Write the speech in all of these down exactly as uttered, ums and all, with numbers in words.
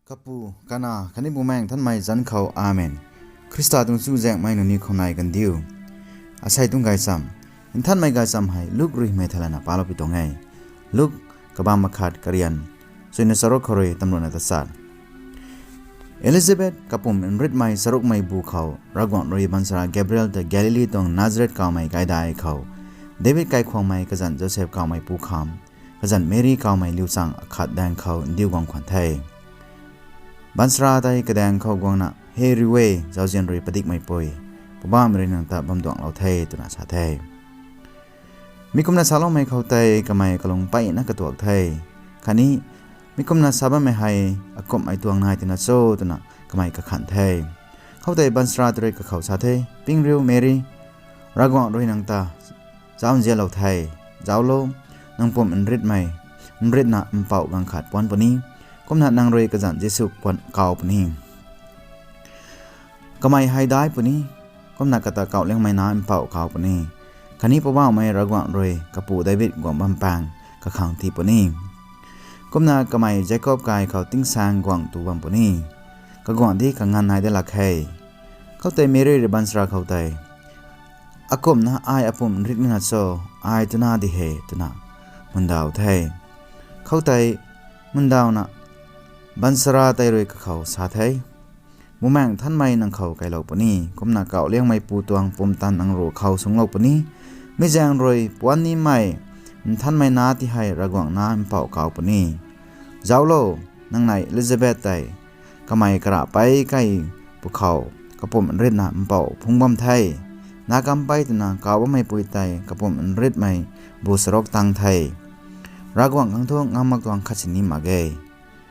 Kapu, Kanac khatni Bumaengh Nthanmei zanc khou, Amen. Khrista tuang chuzaenghmei nangniw khou nai kan diu. Asei tuang gaychamv, nthanmei gaychamv hei Luk ruimei thei lana paloupui tuang e. Luk, kabamv makhat, karian suina charuk khou rui tamruhna tachat. Elizabeth kapumc nritmei charukmei bu khou Ravguangc rui baanchara Gabriel ta Galili tuang Nazareth kawmei kaidai khou, David kaikhwangmei kazanc Joseph kawmei pu kham, kazanc Meri kawmei liuchang akhat daeng khou ndiu guang khwan the. Baanchara tei kadaeng khou guangna, He riu e, zauzian rui padikmeipui, Poubauhmei rui nang ta bamduanglou the, twna sa the. Mi kumna saloumei khou tei kamei kalung mpeyna katuak the. Khatni, Mi kumna sa bammei hei akumhmei tuang nai tina cho, twna kamei kakhan the. Khoutei baanchara tei rui kakhou sa the, Ping riu, Meri, Ravguangc rui nang ta zauzianlou the. Zauclo, nang pumc nritmei, nritna mpouh ganv khat puanc puni, kumna nang rui kazanc Jisu kaw puni. Kamei hei daic puni, kumna kata kauhliangmei nac mpouh kaw puni. Khatni Poubauhmei Ravguangc rui kapu David guang bam paeng kakhang tii puni. Kumna kamei Jakob kai khou tingsaeng guangc tu bam puni. Kaguangc di kanganv nai da lak khe. Khoutei Meri rui baanchara khou tei, Akumhna ai apumc nrit nina cho, ai twna di he, twna mundaw the. Khoutei mundawna baanchara tei rui kakhou sa the, Bumaengh Nthanmei nang khou kailou puni, kumna kauhliangmeipu tuang pumtan nang ruc khou sungclou puni. Mi zaeng rui puanc nimei nthanmei nac ti hei Ravguangc nac mpouh kaw puni. Zauclo, nang nei Elizabeth tei kamei karahpei kai pwkhou kapumc nritna mpouh phungc bam the. Nac kampei twna kaw bammeipui tei kapumc nritmei bu charuk tang the. Ravguangc khang thu ngam mak tuang khatsini mak ge.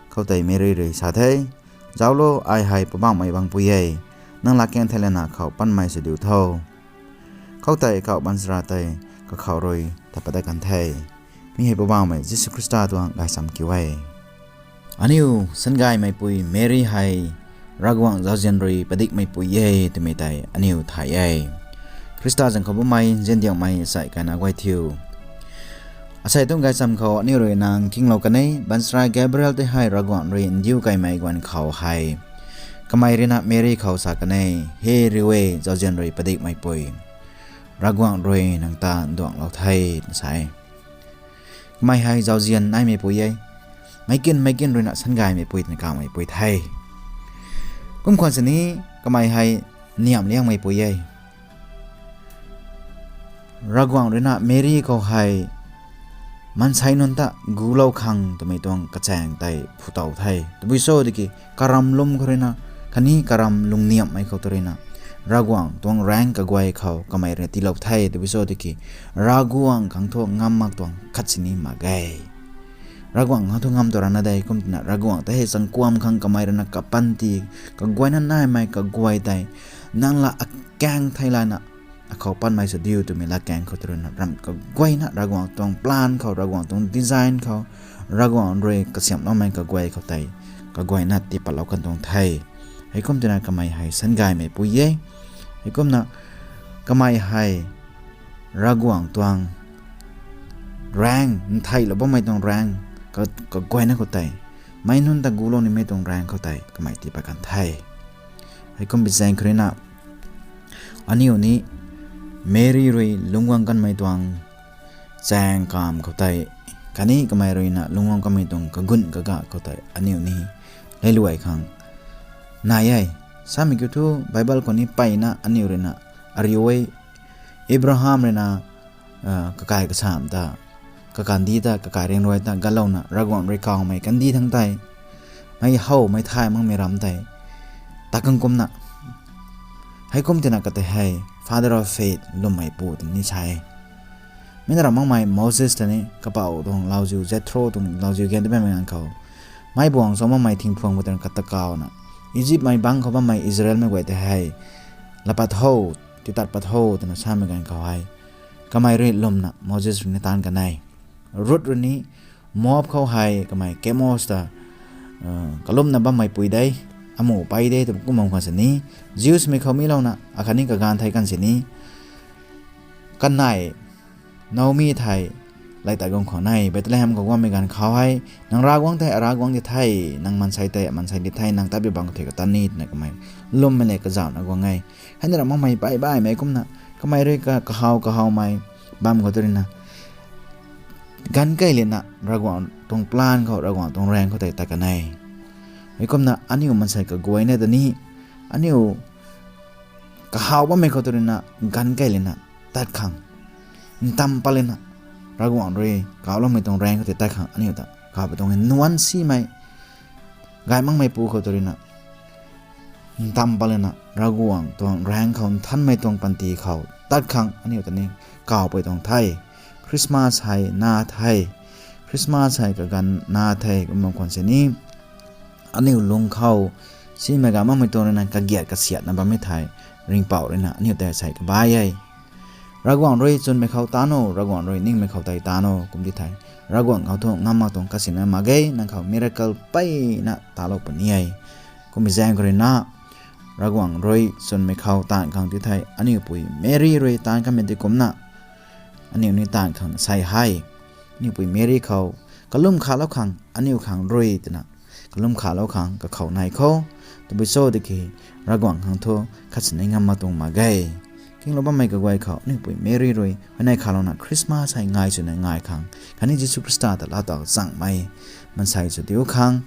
Khoutei Meri rui sa the, Zauclo, ai hei Poubauhmei bangpui e. Nang latkaeng thei lana khou panmei sw diu tho. Khoutei kauh baanchara tei kakhou rui ta pat dat kan the. Mi hei Poubauhmei Jisu Khrista tuang gaychamv kiu e. Aniu sangaymeipui Meri hei Ravguangc zauzian rui padikmeipui e twmei tei aniu thay e. Khrista zaeng khou bammei nziandiangmei sai kaina guay thiu. Asei tuang gaychamv khou aniu rui nang kinglou kan e, baanchara Gabriel tei hei Ravguangc rui ndiu kaimei guang khou hei, kamei ruina Meri khou sa kan e, He riu e, zauzian rui padikmeipui, Ravguangc rui nang ta nduanglou the, twna sa e. Kamei hei zauzian naimeipui e. Meic kin meic kin ruina sangaymeipui twna kawmeipui the. Kum khwan sini kamei hei niamhliangmeipui e. Ravguangc ruina Meri khou hei maansei nunc ta gulou khang twmei tuang kachaeng tei phutow the. Tabui cho tiki karam lwm khou ruina, khatni karam lungniamhmei khou tu ruina, Ravguangc tuang raengc kaguay khou kamei ruina tiilou the. Tabui cho tiki Ravguangc khang thu ngam mak tuang khatsini mak ge. Ravguangc khang thu ngam tu rana de, kum twna Ravguangc tei hei changkuam khang kamei ruina kapanty kaguayna naimei kaguay tei, nang la akaeng thei lana akhou panmei sw diu twmei latkaeng khou tu ruina ram kaguayna Ravguangc tuang plan khou, Ravguangc tuang design khou, Ravguangc rui kasiamhloumei kaguay khou tei kaguayna tiipatlou kan tuang the. Heikum twna kamei hei sangaymeipui e. Heikumna kamei hei Ravguangc tuang raengc, ntheilou bammei tuang raengc, ka, kaguayna khou tei, meic nunc ta gulou nimei tuang raengc khou tei kamei tiipat kan the. Heikum bi zaeng khou ruina aniu ni Meri rui lungcguang kanmei tuang chaeng kamv khou tei, khatni kamei ruina lungcguang kanmei tuang kagun kaga khou tei aniu ni leiluai khang nai e. Samei kiu thu Bible khou ni mpeyna aniu ruina ariu e, Abraham ruina kakai kasamv ta, kakandih ta, kakai ringruai ta galouna Ravguangc rui kawmei kandih thangc tei, mei howmei thay makmei ram tei ta kang kumna, heikum twna katei hei Father of Faith, lwmmeipu twna ni sa e. Mi na ram makmei Moses ta ni kapouc tuang lauziu, Jethro tuang lauziu gan ta bammei ganv khou, meic buang cham makmei thingphuang bu twna kata kawna, Egyptmei bangc khou bammei Israelmei guay tei hei, laa pat tho, tiitat pat tho twna samei ganv khou hei, kamei rui lwmna Moses rui ni taanc kan e. Ruth rui ni Moab khou hei kamei Kemos ta kalumna bammeipui de, amuh pei de twna kum bam khwan sini, Jewsmei khou milouna akhatni kaganv thei kan sini, kanei Naomi thei lay ta guang khwan e. Bethlehem khou guangmei ganv khou hei, nang Ravguangc tei Ravguangc di the, nang maansei tei maansei di the, nang tat bi bang khou thei kata ni twna kamei lwmmei le kazauhna guang e. Hei na ra makmei baih baihmei kumna kamei rui ka kahaw kahawmei bam khou tu ruina ganv kei lana Ravguangc tuang plan khou, Ravguangc tuang raeng khou tei tat kan e. Heikumna aniu maansei kaguayna ta ni, aniu kahaw bammei khou tu ruina ganv kei lana tat khang, ntam pat lana Ravguangc rui kawloumei tuang raeng khou tei tat khang aniu ta kaw pui tuang e. Nuan simei gay makmeipu khou tu ruina ntam pat lana Ravguangc tuang raeng khou nthanmei tuang panty khou tat khang aniu ta ni kaw pui tuang the. Christmas hei na the, Christmas hei kaganv na the kum bam khwan sini aniu lung khou simei gay makmei tuang ruina kagiat kasiatna bammei thei Ringhpouc ruina aniu tei sei kabai e. Ravguangc rui chwnmei khou tan o, Ravguangc rui ningmei khou tei tan o kum di thei, Ravguangc khou thu ngam mak tuang kasina mak ge, nang khou miracle peyna talou puni e. Kummei zaeng khou ruina Ravguangc rui chwnmei khou taanv khang ti thei aniu pui Mary rui taanv kanmei di kumna aniu ni taanv khang sei hei, aniu pui Mary khou kalum khalou khang, aniu khang rui twna kalum khalou khang kakhou nai khou, tabui cho tiki Ravguangc khang thu khat sini ngam mak tuang mak ge. Kinglou bammei kaguay khou aniu pui Mary rui huayney khalouna Christmas hei ngai swna ngai khang khatni Jisu Khrista ta laa ta changmei maansei sw diu khang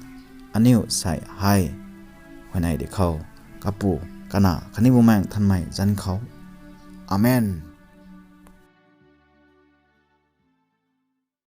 aniu sei hei huayney di khou, Kapu, Kanac khatni Bumaengh Nthanmei zanc khou. Amen.